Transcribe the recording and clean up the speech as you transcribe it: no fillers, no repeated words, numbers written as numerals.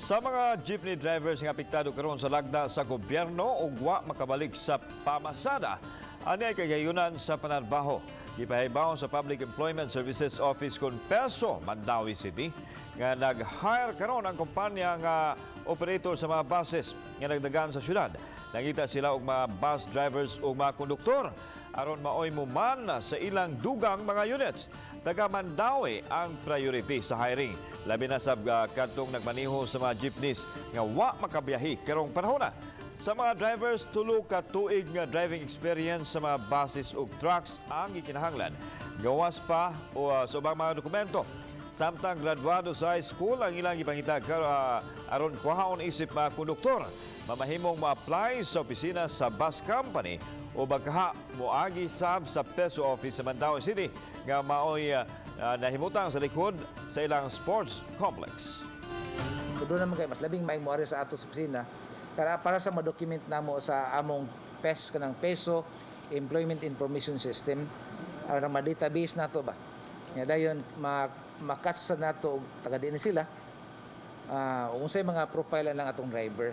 Sa mga jeepney drivers nga apektado karon sa lagda sa gobyerno ug wa makabalik sa pamasada, ani ay kagayunan sa panarbaho. Gipahibaw sa Public Employment Services Office kon PESO, Mandaue City, nga nag-hire karon ang kumpanya nga operator sa mga buses nga nagdagan sa syudad. Nangita sila og mga bus drivers ug mga konduktor aron maoy muman sa ilang dugang mga units. Taga Mandaue ang priority sa hiring. Labi na sa kadtong nagmaniho sa mga jeepneys nga wa makabiyahe karong panahona. Sa mga drivers, 3 ka tuig nga driving experience sa mga buses ug trucks ang gikinahanglan. Gawas pa o sa ubang mga dokumento. Samtang graduado sa high school ang ilang gipangita aron kuhaon isip mga konduktor. Mamahimong ma-apply sa opisina sa bus company o bakaha moagi sab sa PESO office sa Mandaue City nga maoy nahimutang sa likod sa ilang sports complex. Kung doon naman kay mas labing maayong moari sa ato sa opisina para sa ma-document namo sa among PES, kanang PESO Employment Information System, para ma-database nato ba. Nga dayon ma ma-catch sa nato og taga diin sila, unsay mga profile lang atong driver.